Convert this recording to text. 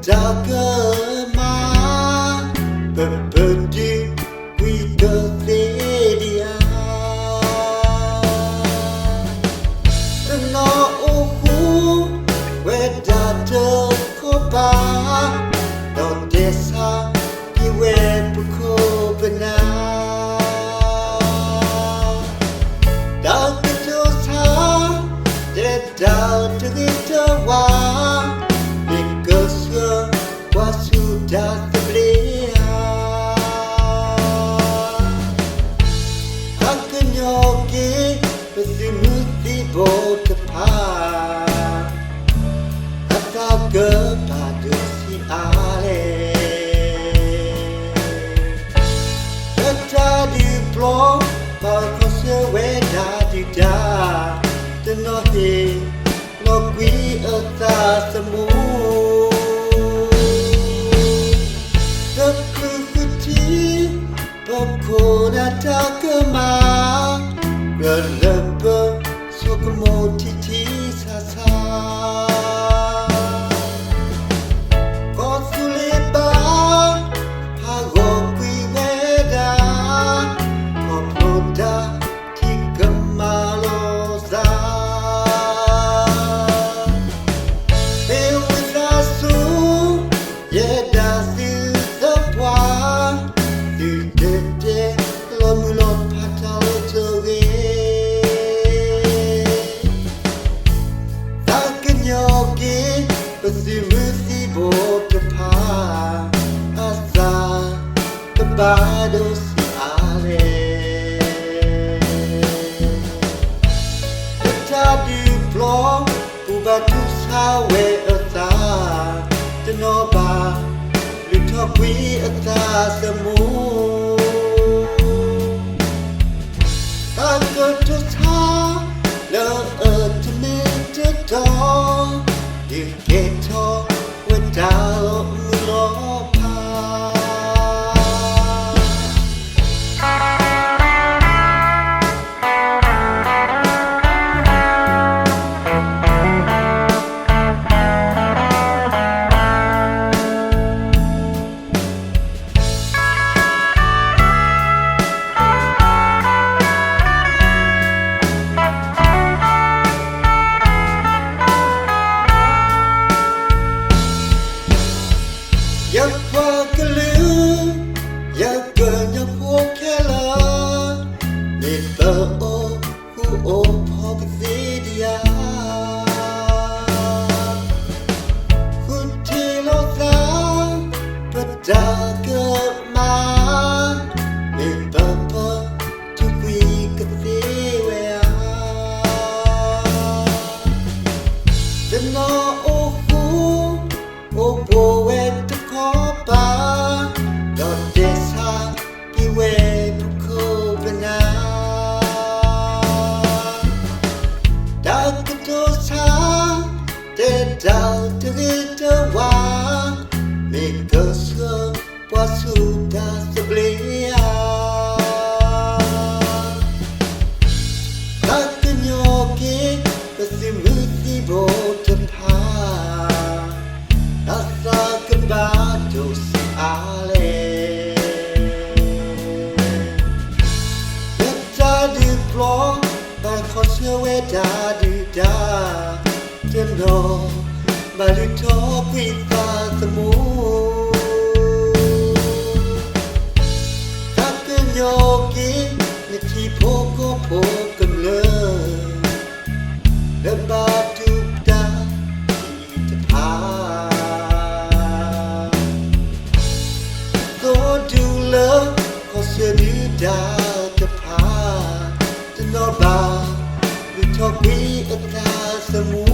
တၢ်ကမၤ ပပတုာ်ကွံာ်ကသ့ဒံးဧါ. တနီၤအိၣ်ဃူဝဲဒၣ်တခီပၤ, ဒီးတဲဆါက့ၤဝဲပခိၣ်ပနၢ်. တၢ်ကတိၤဆါ တဲတၢ်တဂ့ၤတဝါ, မ့ၢ်ကဆှၢပှၤဆူတၢ်သဘျ့ဧါ. ဟးကညီၤက့ၤ ပသုးမုၢ်သံၣ်ဘိတဖၣ်, အသးကဘၣ်ဒိဆံးအါလဲၣ်. ပတၢ်ဒုးပျီ ဘၣ်ခီဆၢဝဲဒၣ်ဒုၣ်ဒါ, တနီၤဟ့ၣ်လီၤကွံာ်အသးသမူ. တချုးဃုထံၣ် ပခိၣ်နၢ်တၢ်ကမၤ, ကြၢးလၢပဆိကမိၣ်ထံထံဆးဆး. ကီၢ်သူလ့ၤဘၣ် ဟးဂီၤကွံာ်ဝဲဒၣ်, ခီဖျိတၢ်ထံၣ်ကမၣ်လီၤသး. ဟ့ၣ်ဝံသးစူၤ ယဲဒၣ်သုသးပှၢ်, သုတတဲလီၤမုၢ်လီၤဖးတၢ်လၢတဂ့ၤ. သးကညီၤက့ၤ ပသုးမုၢ်သံၣ်ဘိတဖၣ်, အသးကဘၣ်ဒိဆံးအါလဲၣ်. ပတၢ်ဒုးပျီ ပူၤဘၣ်တူၢ်ဆါဝဲအသး, တနီၤဘၣ်လုၢ်ထီၣ်ကွံာ်အသးသမူ. တၢ်ကတိၤဆါ လၢအတမ့ၢ်တတီ, ဒုးကဲထီၣ်ဝဲတၢ်လီၤမုၢ်လီၤဖး. ယပှၤကလုာ်, ယကညီဖိခဲလၢာ်, မ့ၢ်ပအိၣ်ဃူအိၣ်ဖိးကသ့ဒံးဧါ. ဃုထံၣ်လိာ်သး ပတၢ်ကမၣ်, မ့ၢ်ပပတုာ်ကွံာ်ကသ့ဝဲဧါ. တနီၤအိၣ်ဃူ အိၣ်ဘှီၣ်ဝဲတခီပၤ, ဒီးတဲဆါက့ၤဝဲပခိၣ်ပနၢ်. တၢ်ကတိၤဆါ တဲတၢ်တဂ့ၤတဝါ, မ့ၢ်ကဆှၢပှၤဆူတၢ်သဘျ့ဧါ. သးကညီၤက့ၤ ပသုးမုၢ်သံၣ်ဘိတဖၣ်, အသးကဘၣ်ဒိဆံးအါလဲၣ်. လၢတၢ်ဒုးပျီ ဘၣ်ခီဆၢဝဲဒၣ်ဒုၣ်ဒါ, တနီၤ ဘၣ်လုၢ်ထီၣ်ကွံာ်သးသမူ. သးကညီၤက့ၤ နထံဖိကီၢ်ဖိကမျၢၢ်, လၢဘၣ်ဒုၣ်ဒါသံၣ်တဖၣ်, သိဒူလၢ ခီဆၢဒုၣ်ဒါတဖၣ်, တနီၤဘၣ်လုၢ်ထီၣ်ကွံာ်အသးသမူ.